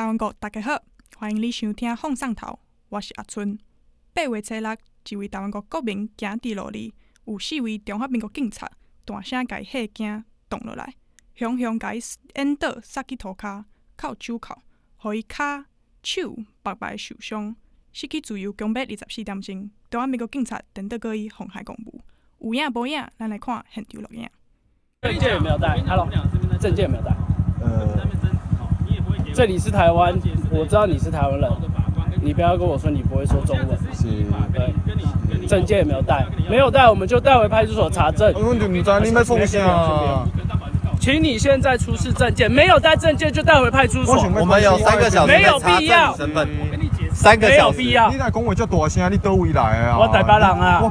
灣國大家好，歡迎你收聽《放送頭》，我是阿春。8月初6，一位臺灣國國民行佇路裡，有四位中華民國警察大聲共伊嚇驚，擋落來，雄雄共伊引導殺去塗跤，銬手銬，予伊跤手白白受傷，失去自由強迫24點鐘。中華民國警察顛倒閣伊妨害公務，有影無影？咱來看現場錄影。證件有沒有帶？Hello，證件有沒有帶？這裡是台灣，我知道你是台灣人，你不要跟我說你不會說中文。是，對，證件有沒有帶？沒有帶，我們就帶回派出所查證。我就毋知你欲創啥。請你現在出示證件，沒有帶證件就帶回派出所。我們有3個小時，沒有必要。身份，3個小時。沒有必要。你若講話遮大聲，你佗位來的啊？我台北人啊。我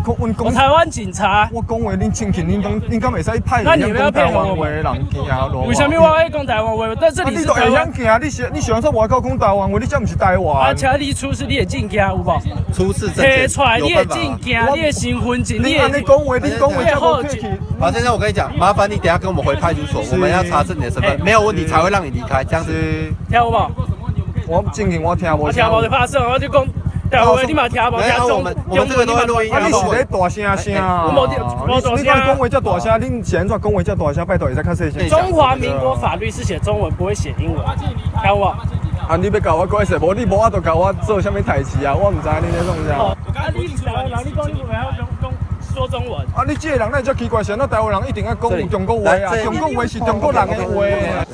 台灣警察。我講話恁清氣，恁講恁敢會使派？那你們要配合我們人行路。為什麼我愛講台灣話？但這裡是台灣。你都會曉行，你是按怎無愛講台灣話？你這毋是台灣。啊，請你出示你的證件有無？出示證件。提出來你的證件，你的身份證。你按呢講話，你講話遮無客氣。好，先生，我跟你講，麻煩你等下跟我們回派出所，我們要查證你的身份，沒有問題才會讓你離開，這樣子。聽有無？我證件我聽無。我聽無就拍算，我就講台灣話你嘛聽無？聽中我們我們這個都會錄音。啊，你是咧大聲聲啊？我無大聲。你講話遮大聲，恁是按怎講話遮大聲？拜託會使較細聲。中華民國法律是寫中文，不會寫英文。聽有無？啊，你欲共我解釋無？你無法度共我做啥物代誌啊？我毋知你咧創啥。啊，你是台灣人，你講你袂曉講講說中文。啊，你這個人哪會遮奇怪？是按怎台灣人一定愛講有中國話啊？中國話是中國人的話。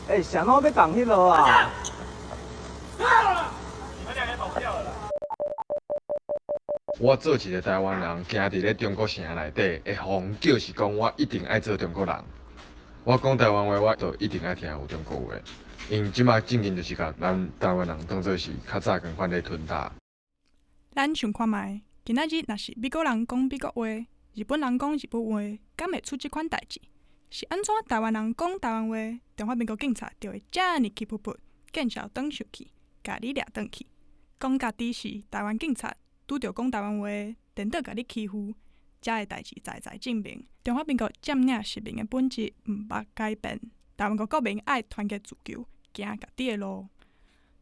欸，啥物欲動彼落啊？我做一个台灣人，行佇咧中國城內底，會予人叫是講我一定愛做中國人。我講台灣話，我就一定愛聽有中國話。𪜶這擺正經就是共咱台灣人當做是較早仝款咧吞打。咱想看覓，今仔日若是美國人講美國話，日本人講日本話，敢會出這款代誌？是按怎台灣人講台灣話，中華民國警察就會遮爾氣噗噗，見笑轉生氣，共你掠轉去？講家己是台灣警察，拄著講台灣話，顛倒共你欺負，遮的代誌在在證明，中華民國佔領殖民的本質毋捌改變。台灣國國民愛團結自救，行家己的路。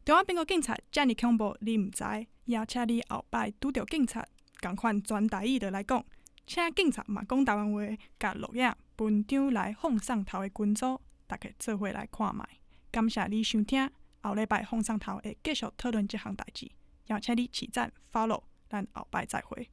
中華民國警察遮爾恐怖，你毋知？邀請你後擺拄著警察，仝款全台語的來講，請警察嘛講台灣話，共錄影文章來放送頭的群組，大家做伙來看覓。感謝你收聽，後禮拜放送頭會繼續討論這項代誌，邀請你起讚 follow，咱後擺再會。